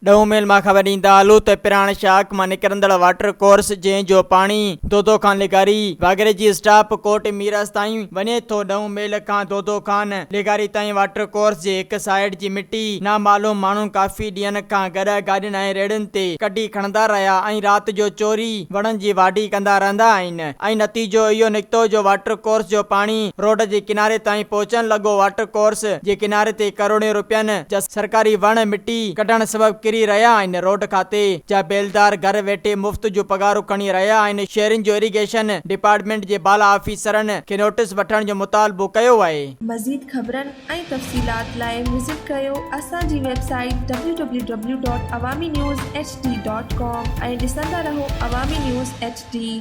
ڏهون ميل مان خبر ڏيندا هلون ته پراڻ شاخ مان نڪرندڙ واٽر ڪورس جنهن جو پاڻي دودو خان لغاري واگريجي اسٽاپ ڪوٽ ميرس تائين وڃي ٿو ڏهون ميل کان دودو خان لغاري تائين واٽر ڪورس جي هڪ سائيڊ جي مٽي نامعلوم ماڻهن ڪافي ڏينهن کان گڏهه گاڏين ۽ ريڙهين تي ڪڍي کڻندا رهيا ۽ رات جو چوري وڻن جي واڍي ڪندا رهندا آهن ۽ نتيجو اهو نڪتو جو واٽر ڪورس جو پاڻي روڊ جي ڪناري تائين پهچڻ لڳو واٽر ڪورس جي ڪناري تي ڪروڙين روپين جا سرڪاري وڻ مٽي ڪڍڻ سبب ڪري رهيا آهن، روڊ کاتي جا بيلدار گهر ويٺي مفت جون پگهارون کڻي رهيا آهن، شهرين جو اريگيشن ڊپارٽمينٽ جي بالا آفيسرن کي نوٽيس وٺڻ جو مطالبو ڪيو آهي. مزيد خبرن ۽ تفصيلات لاء وزٽ ڪريو اسان جي website W W W dot Awami news H D dot com ۽ ڏسندا رهو عوامي نيوز ايڇ ڊي.